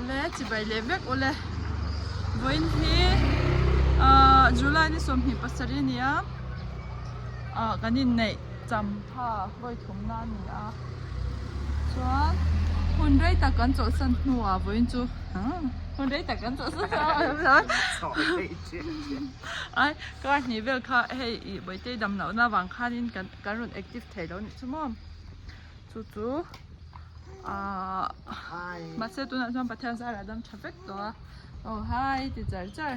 Awle chibai leh vek awle vawiin hi ahh July ni 27 a ni a ah kan inneih champha vawi thumna a ni a chuan hun rei tak kan chawlhsan hnuah vawiin chu hun rei tak kan chawlhsan hnuah ai kar hnih vel kha hei ih bawihte dam lohna vang khanin kan kan rawn active thei lo a nih chu maw chu chu. Ahh mahse tunah chuan Pathian zarah dam tha vek tawh a aw hai ti char char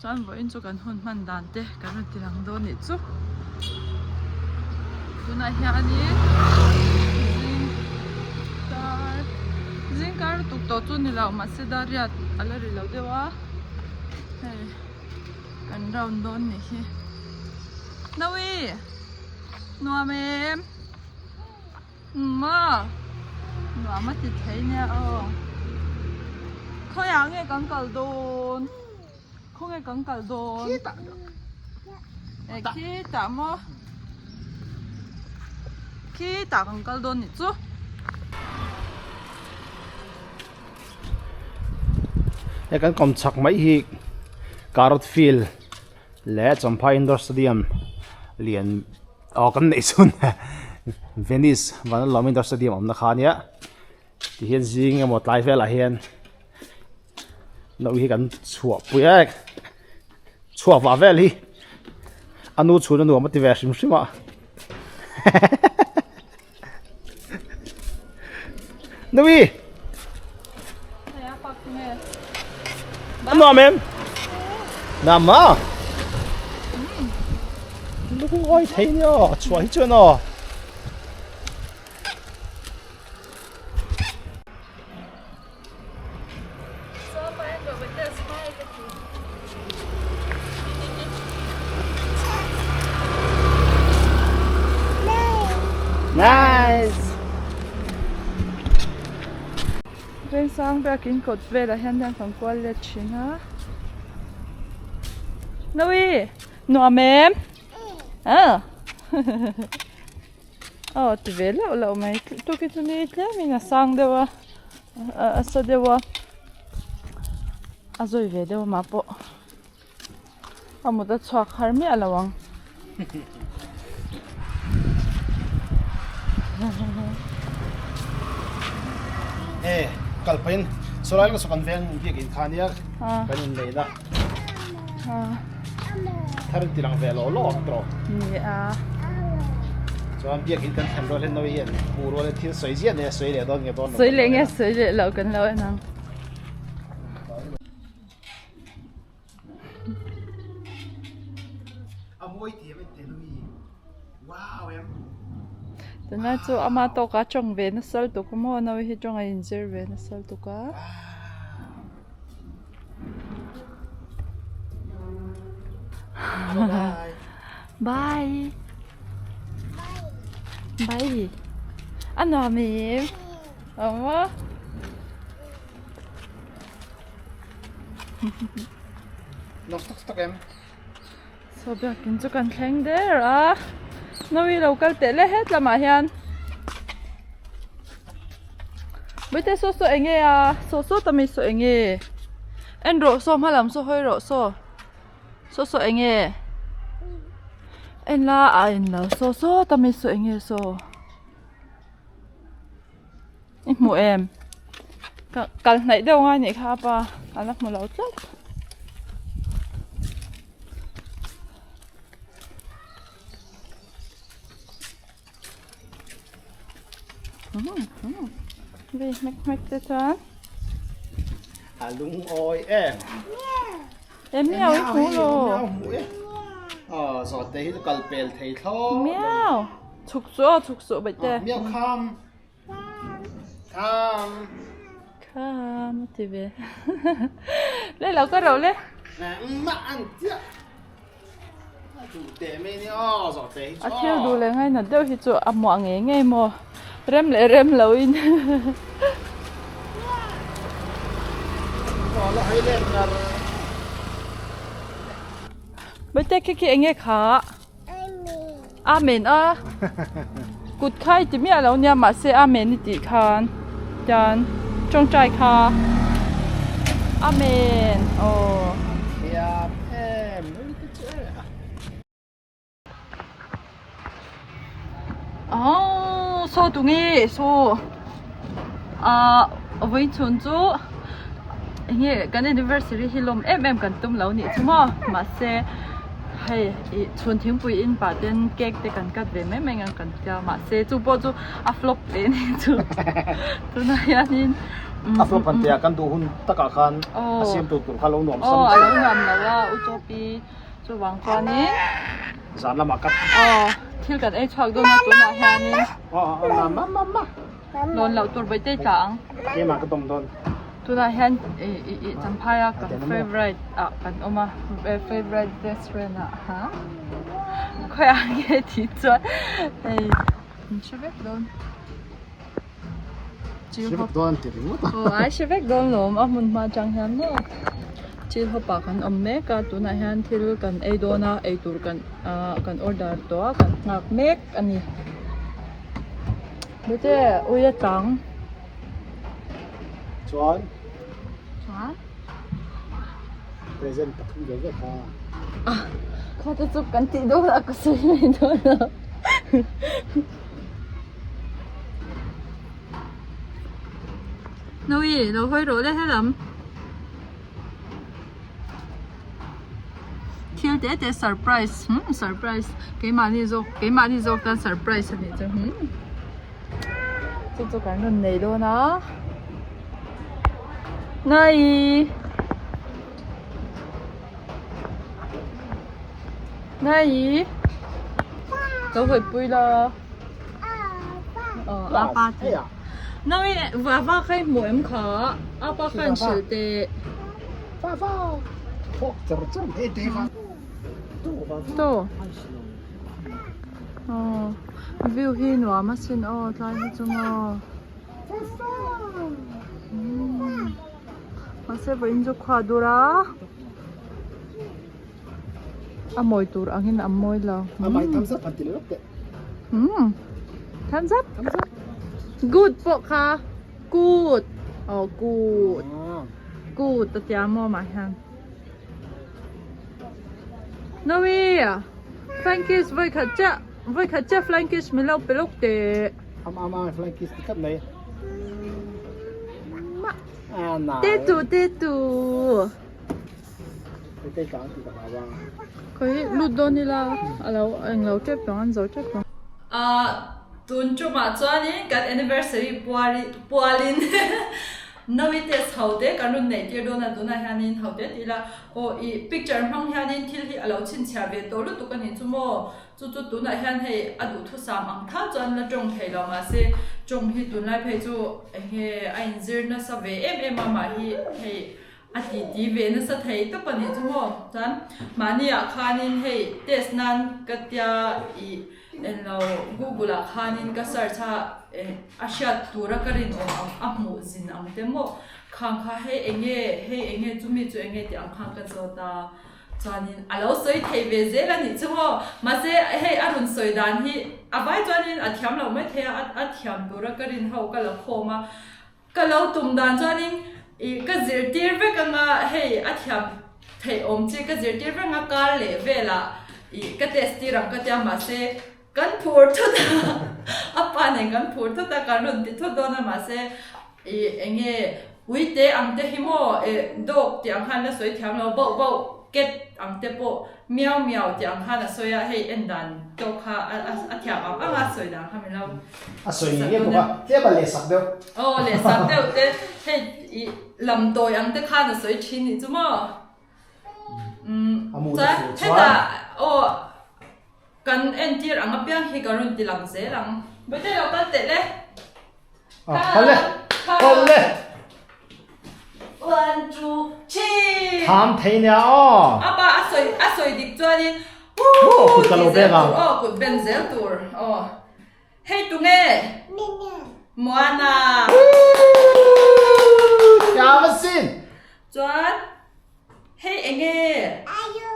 chuan vawiin chu kan hun hman dan te kan rawn ti lang dawn nih chu tunah hianin zing kar zing kar lutuk tawh chu ni lo mahse dariat a la ri lo deuh a hei kan round dawn nih hi Naui nuam em. Maw nuam a ti thei nia aw khawiah nge kan kal dawn khawnge kan kal dawn eh khitah maw khitah kan kal dawn nih chu. Hei kan kawm chhak mai hi carrot field leh Champhai indoor stadium lian aw kan neih chhun Venice Vanlalawm indoor stadium awmna kha ania tihian zing emaw tlai velah hian no hi kan chhuah pui a chhuah vah vel hi a nu chhun a nuam a ti ve hrim hrim a Nui a nuam em nuam a lungawi thei nia aw a chhuah hi chuan aw. Nice. Vengsang biakin kawt velah hian hian kan kual let thin a. Nawi nuam em? Ah. Aw ti ve loh loh mai tukin chu ni tlemin a sang deuh a a sa deuh a a zawi ve deuh a mah pawh a mut a chhuak har miah lo ang. E kal pahin saw lai saw kan veng biakin kha nia kan inneih na thar in ti lang ve lo lo ang tawh. Nia. Chuan biakin kan thlen rual hian nawi hian hmuh rual hian thil sawi ziah nei a sawi leh dawn nge dawn lo. Sawi leh nge sawi leh lo kan lo en ang. A mawi thiam em teh nawi. Wow em. Tunlai chu ama tawka tawng ve nasa lutuk a maw nawi hi tawng a inzir ve nasa lutuk a. Bye. Bye. A nuam em? Awm a. Nok tak tak em. So biakin chu kan thleng der a. Nawi lo kal teh le het lamah hian. Bawihte saw saw enge a? Saw saw ta mai saw enge? En rawh saw hma lam saw hawi rawh saw. Saw saw enge? En la a en lo saw saw ta mai saw enge saw. I hmu em? Ka kal hnaih deuh ngai nih kha apa a la hmu lo tlat. Vei hmek hmek te chuan. A lungawi em. E miau i hmu lo. Miau hmu e. Aw zawt te hi chu kal pel thei thlawt. Miau. Chhuk suh aw chhuk suh baih te. Miau kham. Kham. Kham a ti ve. Le lo ka rauh le. Mah an chiah. A thil duh leh ngainat deuh hi chu a muah ngei ngei maw rem leh rem lo in. Bawihtê khi khi eng nge kha? Amen a kut kha i ti miah lo nia mahse Amen i tih khan tian tawngtai kha. Amen aw. Thiam em mai te chu e a. Aww saw tu nge saw ah vawi chhun chu enge kan anniversary hi lawm em em kan tum lo nih chu maw mahse hei ih chhun thingpui in pah ten cake te kan cut ve mai mai ang kan tia mahse chu pawh chu a flop teh a nih chu tunah hianin A flop han tia kan duh hun takah khan a siam tur tur kha lo nuam sam aw a lo nuam lo a u chawpi chuvang chuanin zan lamah ka aw thil kan ei chhuak dawn a tunah hianin aw aw ma ma ma ma lawn loh tur baite tla ang keimah ka dawm dawn tunah hian ih ih ih champhaia kan favourite ah kan awm a favourite restaurant ah ha khawiah nge tih chuan hei in hre vek dawn. Hre vek dawn an ti ringawt a. Aw ai hre vek dawn lawm a hmun hma atang hian maw thil hawp ah kan awm mek a tunah hian thil kan ei dawn a eitur kan ah kan order tawh a kan nghak mek a ni. Bete ui a tang. Chuan. Chuan. Present pathum ve ve kha. Ah kha te chu kan tih dawn a ka sawi mai dawn lo. Nawi lo hawi rawh le helam thil te te surprise hmm surprise keimahni zawk keimahni zawk tan surprise a nih chu hmm chu chu kan rawn nei dawn a Nawi Nawi lo hawi pui la. Apa te Nawi vava kha i hmuh em kha apa khan hrilh teh Vava thawk char char mai te kha To Aw view hi nuam asin aw tlai hi chu maw Mahse vawiin chu khua dur a. A mawi tur angin a mawi lo. A mai thumbs up han ti leh lawk teh. Umm thumbs up. Thumbs up. Good pawh kha good aw good good a tia maw mah hian. Nawi flying kiss vawi khat chiah vawi khat chiah flying kiss min lo pe lawk teh. Am am am flying kiss ti tlat mai. Te tu te tu. Khawi lut dawn ila a lo eng lo tep tawh ang an zo tep tawh ang. Ahh tun tumah chuanin kan anniversary puari pualin Nawi test ho te kan rawn neih tir dawn a tunah hianin ho te ti ila aw ih picture hmang hianin thil hi a lo chhinchhiah ve tawh lutuk a nih chu maw chu chu tunah hian hei a duhthusam ang thal chuan la tawng thei lo mahse tawng hi tunlai phei chu eng nge a inzir nasa ve em em a mah hi hei A ti ti ve nasa thei tawp a nih chu maw? Chuan mahni ah khanin hei test nan ka tia ih englo google ah khanin ka search a eh a hriat tura ka rinawm ang a hmuh zin ang te maw khang kha hei enge hei enge chumi chu enge tih ang khan ka zawt a chuanin a lo sawi thei ve zel a nih chu maw? Mahse hei a rawn sawi dan hi a vai chuanin a thiam lo mai thei a a thiam tura ka rin ho ka la khawm a. Ka lo tum dan chuanin ih ka zirtir vek anga hei a thiam theih awm chi ka zirtir vek anga kar leh velah ih ka test tir ang ka tia mahse kan phur thut a a pa nen kan phur thut a kan rawn ti thut dawn a mahse ih eng nge uite ang te hi maw eh dog tih ang khan la sawi thiam lo bauh bauh cat ang te pawh miau miau tih ang khan a sawi a hei en dan tawk kha a thiam ang ang a sawi dan kha min lo A sawi ngei ngei bawk a, tlem a lehsak deuh. Aw lehsak deuh te, hei ih lam tawi ang te khan a sawi thin nih chu maw? Umm A mu ta chuan fu chuan. hetah aw kan entir ang apiang hi ka rawn ti lang zel ang. Bawihte lo kal teh le. Ah kal le, kal le. One two three. Tham thei nia aw. Apa a sawi a sawi dik chuanin Woo kut ka lo beng ang. Aw kut ben zel tur aw. Hei tunge? Moana. Thiam asin. Chuan hei enge? Alu.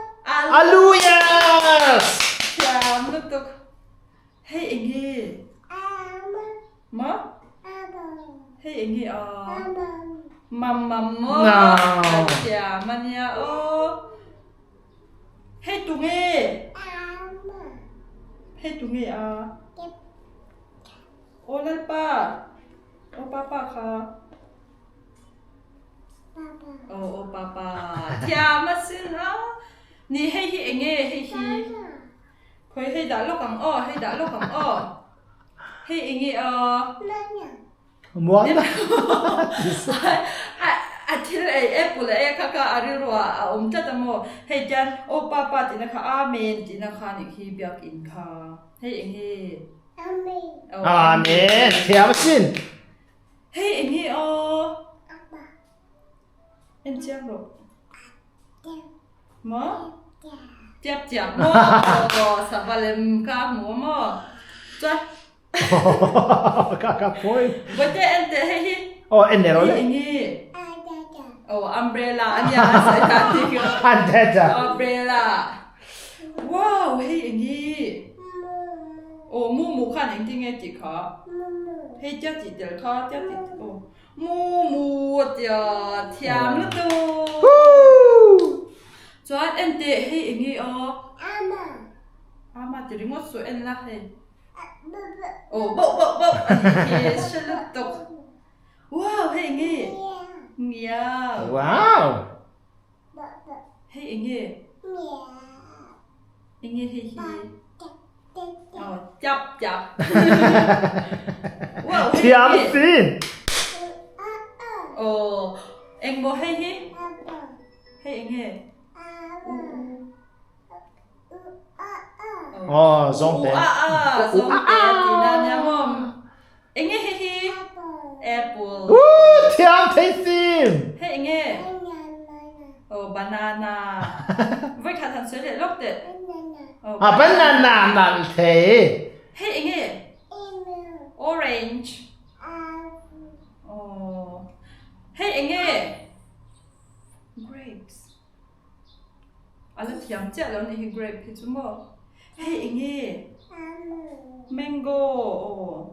Alu yes. Thiam lutuk. Hei enge? Ma? Hei enge a? Mam mam maw ka thiam a nia aw. Hei tu nge? Hei tu nge a? Aw Lalpa. Aw papa kha. Aw aw papa. Thiam a sin a. Ni hei hi enge hei hi? Khawi hei dah lawk ang aw, hei dah lawk ang aw. Hei enge a? Muan A thil ei apple a e kha kha a rilru ah a awm tlat a maw? Hei tian aw papa tihna kha Amen tihna kha nih khi biakinn kha. Hei enge? Amen thiam asin. Hei enge aw? En chiang rawh. Maw? Tiap tiap maw? Sava lem kha a hmu a maw? Chuan Ka ka phawi. Bawihte en teh hei hi. Aw en leh rawh le. Hei enge? Aw umbrella a nia a sawi dan hi ka. Umbrella. Umbrella. Wow hei enge? Aw mumu khan engtin nge tih kha? Hei tia tih tel kha tia tih aw mumu a tia thiam lutuk. Chuan en teh hei enge aw? Ama ti ringawt suh en la hei. Aw boh boh boh a nih khi hre lutuk. Wow hei enge? Miau. Wow. Hei enge? Enge hei hi? Aw chap chap. Wow hei Thiam sin. Aw eng maw hei hi? Hei enge? U u. Aw zawng te. U a a zawng te tih na nia maw. Enge hei hi? Apple. Woo thiam thei sim. Hei enge? Aw banana. Voi khat han sawi leh lawk teh. Aw banana nalh thei. Hei enge? Orange. Aw hei enge? Grapes. A la thiam chiah lo nih hi grape hi chu maw. Hei enge? Mango aw.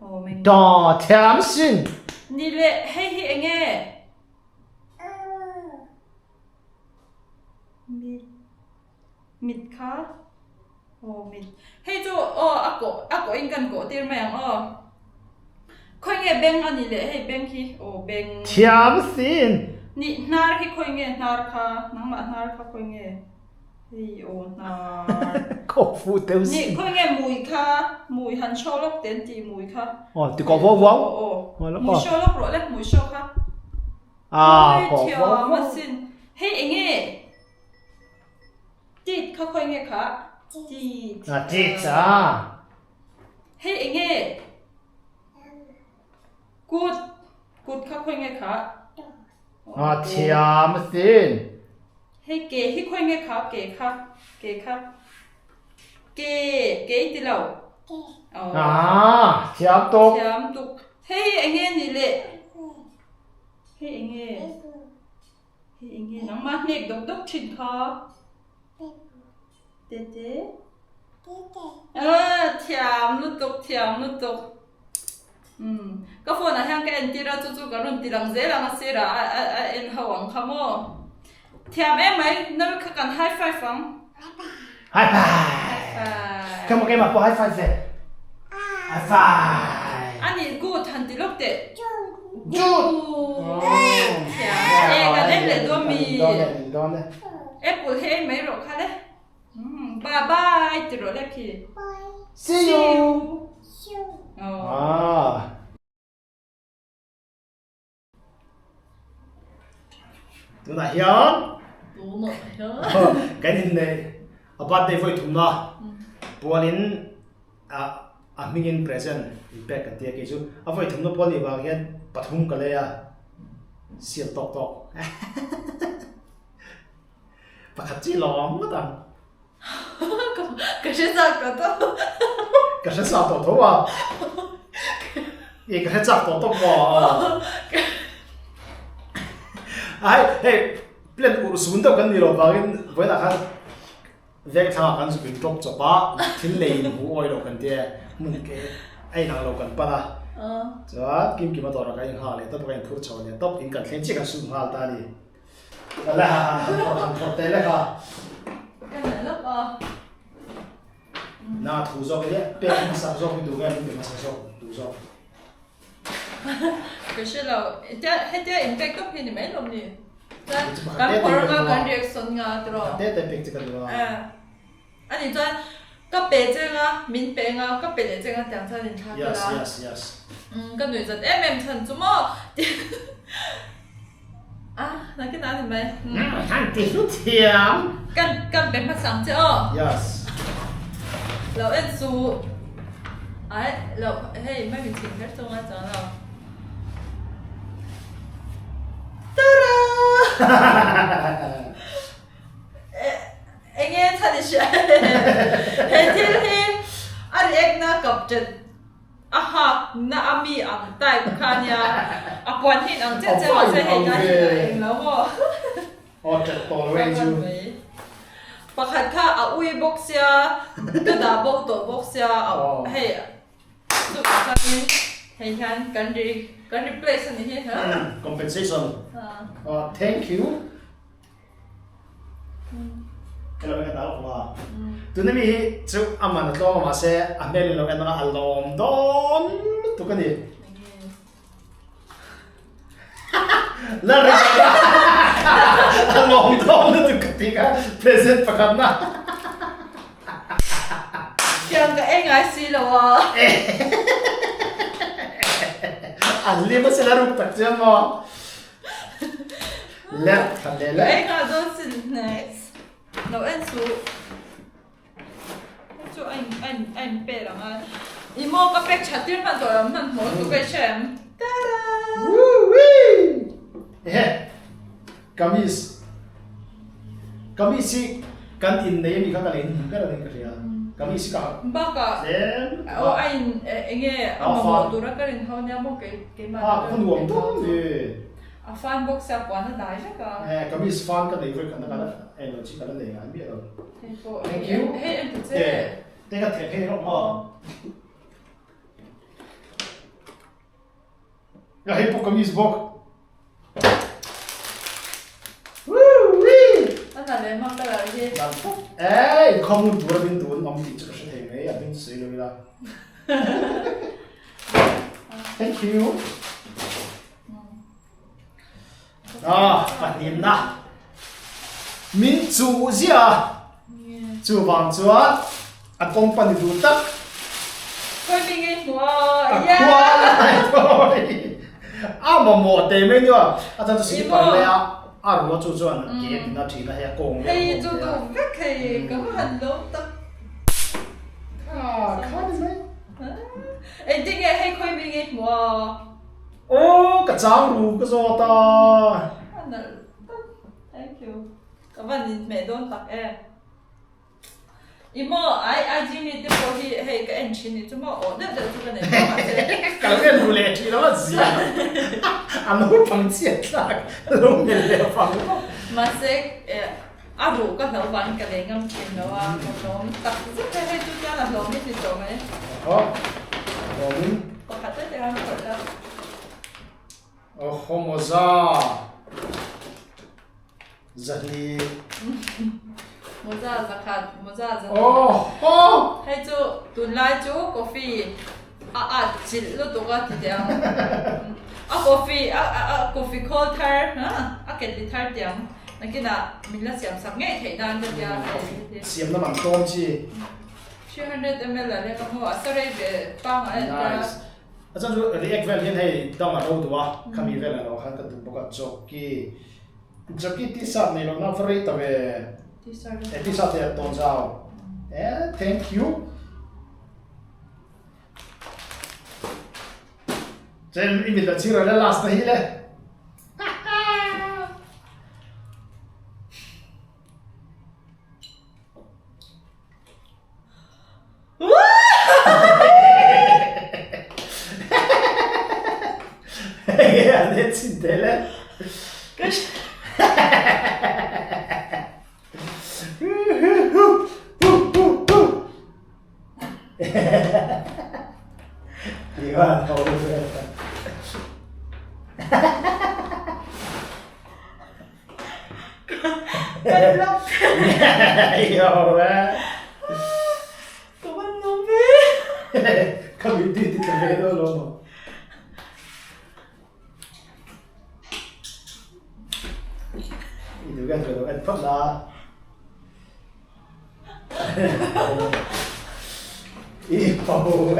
Aw mango. Daw thiam sin. Ni le hei hi enge? Mit mit kha aw mit. Hei chu aw a kawh a kawh in kan kawh tir mai ang aw. Khawi nge beng a ni le hei beng hi aw beng. Thiam sin. Ni hnar hi khawi nge hnar kha nangmah hnar kha khawi nge hei aw hnar. Khaw fu teu sin. Ni khawi nge mui kha mui han show lawk te an tih mui kha. Aw ti kawh vau vau. Aw aw mui show lawk rawh le mui show kha. Aa kawh vau vau. Thiam a sin hei enge. Tit kha khawi nge kha tit. A tit a. Hei enge? Kut, kut kha khawi nge kha? A thiam asin. Hei ke hi khawi nge kha? Ke kha, ke kha. Ke, ke i ti lo. A thiam tuk. Thiam tuk. Hei enge ni le? Hei enge? Hei enge? Nangmah hnek dawk dawk thin kha. Tete. Ah, thiam lutuk, thiam lutuk. Um, ka phone ah hian ka en tir a, chu chu ka rawn ti lang zel ang a sir ah a a a en ho ang kha maw. Thiam em mai, nawi kha kan high five ang. High five. High five. Keimah keimah pawh high five ve. High five. A nih good han ti lawk teh. Good. Thiam e, kan en leh dawn mi. Dawn e, dawn e. Apple hi ei mai rawh kha le. Bye bye ti rawh le khi. See you. Ah. Tunah hian Tunah hian kan inneih a birthday vawi thumna pualin a a hmingin present in pek kan tia kei chu a vawi thumna pual nih vang hian pathum ka lei a siam tawk tawk. Pakhat chi lawng ngawt ang. Ka hre chak tawh tawp. Ka hre chak tawh tho a. I ka hre chak tawh tawp maw. Ai hei plan ur sun deuh kan ni lo vangin vawiinah khan veng thlangah kan zuk in drop chawp a thil lei in hmu awi lo kan tia hmun ke a inang lo kan pan a. Chuan Kimkima dawrah ka inghak leh tawp a, ka inphur chho leh tawp, in kan thleng chiah kan sum nghal ta a ni. Ala han phawrh han phawrh teh lek a. Ka nalh lawk a. Na thu zawk i pek hmasak zawk i duh nge min pe hmasak zawk duh zawk. Ka hre lo, hetia in pek tawp hi ni mai lawm ni. Chuan kan phawrh anga kan reaction nga tiraw. Te te pek che ka duh a. Ani chuan ka pe che anga min pe anga ka pe leh che anga tiang chuan in thlak ila. Yes yes yes. Ka nuih zat em em chhan chu maw. A nakin a ni mai. Han ti hlu thiam. Kan kan pe hmasa ang che aw. Yes. Lo en su. Ai lo hei mai min chhing kher chu ngai chuang lo. Tada! Enge chhan i hria he thil hi a react na kap ṭet. A hak na a mi ang type kha nia, a puan hi in ang chiah chiah mahse hei lai hi a eng lo maw? Aw ṭet tawh lo ei chu. Pakhat kha a ui bawk sia, ka dah bo tawh bawk sia, hei chuvang chuanin hei hian kan re kan replace a ni hi. Compensation. Thank you. Hello ka dal khawma. Tuna mi hi chu a man a tlawm a mahse a hmel in lo en anga a lawm dawn lutuk a ni. La ri a lawm dawn lutuk ka ti kha present pakhat na. Tiang ka ei ngai si lo a. An lim a sila ruk tak chiang maw. Le than le le. Ei nga dawn sin next. Lo en su. Chu a in a in a in pe lang a. I maw ka pek that tir hman tawh lo hman hmawh tu ka i hre em. Tada! Woo wee! Ehe. Kamis. Kamis hi kan innei ami kha ka lei hnuhnung ber anin ka hria. Kamis hi ka ha Bakah tlem aw a in enge a mamawh tura ka rin ho nia maw kei keimah Ha ka nuam dawn e. A fan bawk sia puan a dai vek a. Eh kamis fan ka nei vek khat na ka la eng lo chi ka la nei ngai miah lo. Hei pawh Thank you. Hei en ta che. Te ka theh phei rawh maw. Ka hei pawh kamis bawk. Woo-wee! A na leh hmak ka lo hi. Dan phawt. Eh, inkhawm hun tur a min duh an awm tih chu ka hre thei mai, a hming chu sawi lo ila. Thank you. Ah, pahnihna. Min chuh ziah a. Chuvang chuan a company duh tak. Khawi mi ngei hmu a. A khual a thawi. A mamawh teh mai nia. A chuan chu slipper leh a a ruah chu chuan ke a tina thin a hei a kawng leh a Hei chu duh vek hei ka va han lo tak. Kha kha ni mai. Engtin nge hei khawi mi ngei hmu a. Aw ka chang ru ka zawt a. A nalh tak. Thank you. Ka van inhmeh dawn tak em. I maw ai IG mi te pawh hi hei ka en thin ni chu maw aw deuh deuh chu ka nei tawh mahse. Ka lo en ru leh thin lo a zia. A naupang chhiat thlak lo mel leh vang vang. Mahse a ruh ka hlo vangin ka lei ngam thin lo a, ka hlawm tak zet hei hei chu chuan a hlawm hi ni tawh mai. Aw hlawmin. Pakhat te te khan khawih la. Aw homoza. Zahni. Moza zakhat, moza zahni. Oh, oh! Hei chu tunlai chu coffee a at chilh lutuk a ti teh ang. A coffee a a coffee khawl thar ha a ketli thar tiang nakinah min la siam sak ngei theih nan ka tia hei. Siamna man tlawm chi. 300 ml a lek a maw a sa rei ve pangngai a tia. Nice. A chuan chu react vel hian hei dang a ro duh a, khami vel a lo khan ka duh bawk a jockey. Jockey t-shirt nei lohna va rei ta ve. T-shirt. Eh t-shirt te a tawn zau. Eh thank you. Chen i mit la chira le last na hi le. Kan lawm Ka van lawm ve. Ka mit ti tla ve dawn lo maw. I duh en lo en phawt la. I ho e.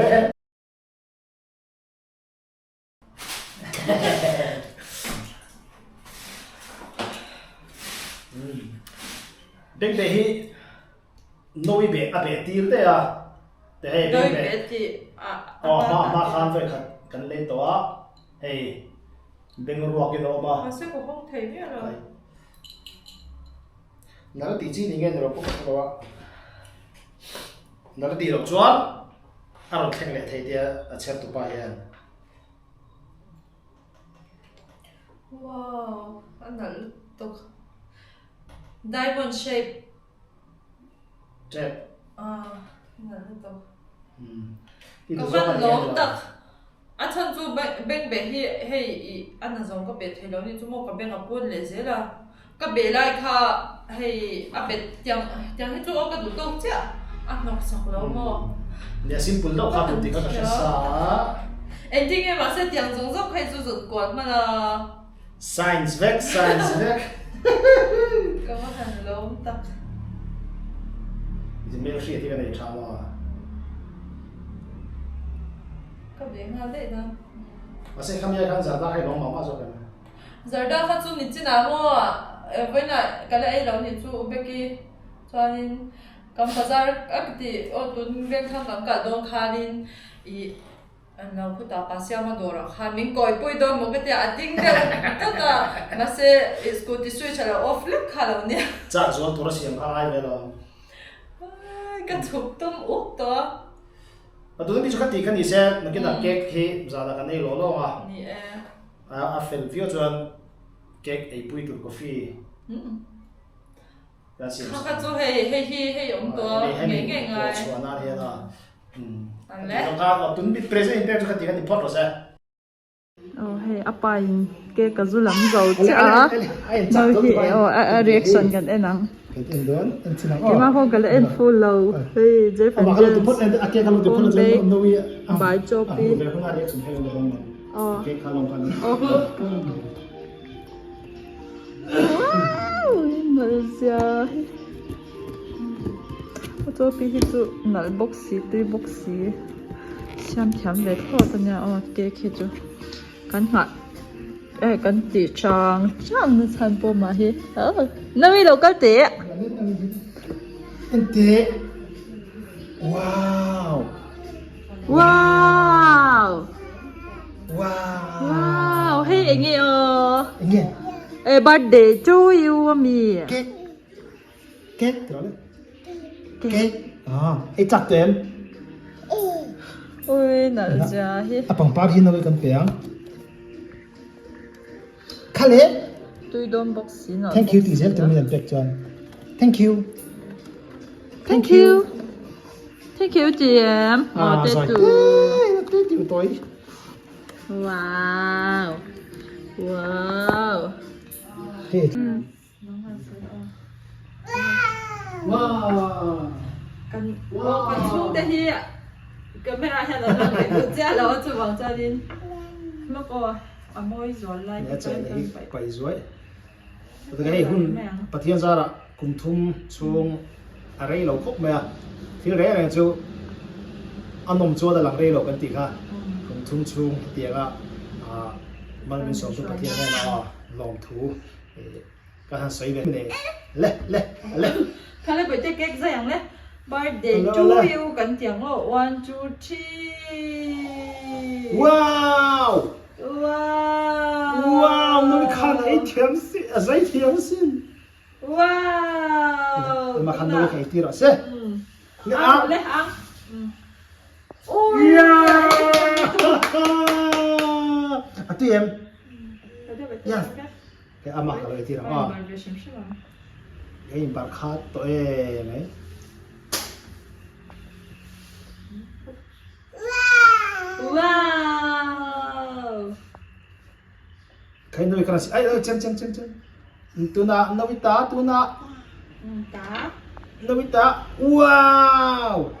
Bengte hi Nawi beh a beh tir daih a, te hei Nawi beh tih a aw hma hma khan vawi khat kan lei tawh a, hei beng ruakin a awm a. Mahse ka hawng thei miah lo. Nala tih chi ni nge ni lo pawh ka hre lo a, nala tih loh chuan a rawn thleng leh thei tia a chhiar tupa hian. Wow, a nalh lutuk. Diamond shape. Tep. Ah, a nalh lutuk. Ka van lawm tak. A chhan chu bank beh hi hei i a na zawng ka beh thei lo ni chu maw ka bank a pawn leh zel a. Ka beh lai kha hei a bet tiang tiang hi chu aw ka duh tawk chiah a hnawk sak lo maw. Nia simple deuh kha duh tih kha ka hre sa a. Engtin nge mahse tiang zawng zawng kha hi chu zawt kual hman a. Science vek science vek. Ka va han lawm tak. I hmel hriat hi ka nei tha maw. Ka ve nghal daih dan. Mahse khami ai khan zarda kha i lawm mah mah zawk em? Zarda kha chu nichinah maw vawiinah ka la ei lo nih chu U Becky chuanin kan bazar a ka ti aw tun vengthlang kan kal dawn khanin ih an lo khutah pa Siama dawrah khan min kawipui dawn maw ka tia a ding deuh tlat a mahse ih scooty switch a lo off lek kha lo nia. Chak zual tur a siam kha ngai ve lo. Ka chhuk tum uk tawh a. A tuna mi chu ka tih kha ni se nakinah cake hi zanah kan ei lawh lawng a. Ni e. A fel viau chuan cake eipui tur coffee kan siam Kha kha chu hei hei hi hei awm tawh a ngei ngei ngai. Hemi chhuah nan hian a kha tun bit present in pek chu kha ti kha ni phawt rawh se. Aw hei a pa in cake a zu lam zo chiah a no hi aw a reaction kan en ang. Keimah pawh ka la en full lo hei Jeff and James home bake by Chopi. Wow nalh zia hi a chaw pi hi chu nalh bawk si tui bawk si siam thiam ve thlawt a nia aw cake hi chu kan nghah eh kan tih chang chang na chhan pawh mah hi nau i lo kal teh. Wow Wow! Wow! Wow! Hei eng nge aw? Eng nge? Eh birthday to you a mi. Cake. Cake tih le. Cake. Ah, ei chak tu em? Ui nalh zia hi. A pangpar hi nawi kan pe ang. Kha le. Tui dawn bawk si nalh. Thank you tih zel tur min an pek chuan. Thank you. Thank you. Thank you ti em. Ah, te tu. Te tu toi. Wow. Wow. Hey. Wow. Kan oh kan chhung te hi camera hian an lang leh duh chiah lo a chuvang chuanin lawk aw a mawi zual lai hi chuan kan paih paih zuai hei hun Pathian zarah kum thum chhung a rei lo khawp mai a thil reng reng chu a nawm chuan a lang rei lo kan tih kha kum thum chhung hetianga malminsawm chu Pathian hian a lawmthu Ka han sawi ve le le le le. Kha le bawihte cake zai ang le. Birthday to you kan ti ang aw. One two three. Wow! Wow! Wow! Nang khan ei thiam si, a zai thiam sin. Wow! Ma khan nang kha ei ti rawh se. Ang le ang. Yeah! A tui em? Yeah. Hei amah ka lo entir ang aw. Ka inbar khat tawh em mai. Wow! Khai nui ka si ai ai chem chem chem chem. Tuna Nobita tuna Nobita wow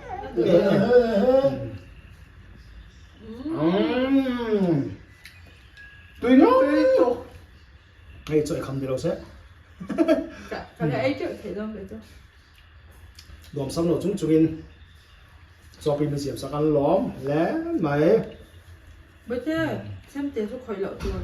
Tui no Hei chaw i kham ni lo se Ka la ei teuh theih dawn ve chu. Nuam sam lo chung chungin chaw pui min siam sak an lawm hle mai. Bawihte, chemte chu khawih loh tur.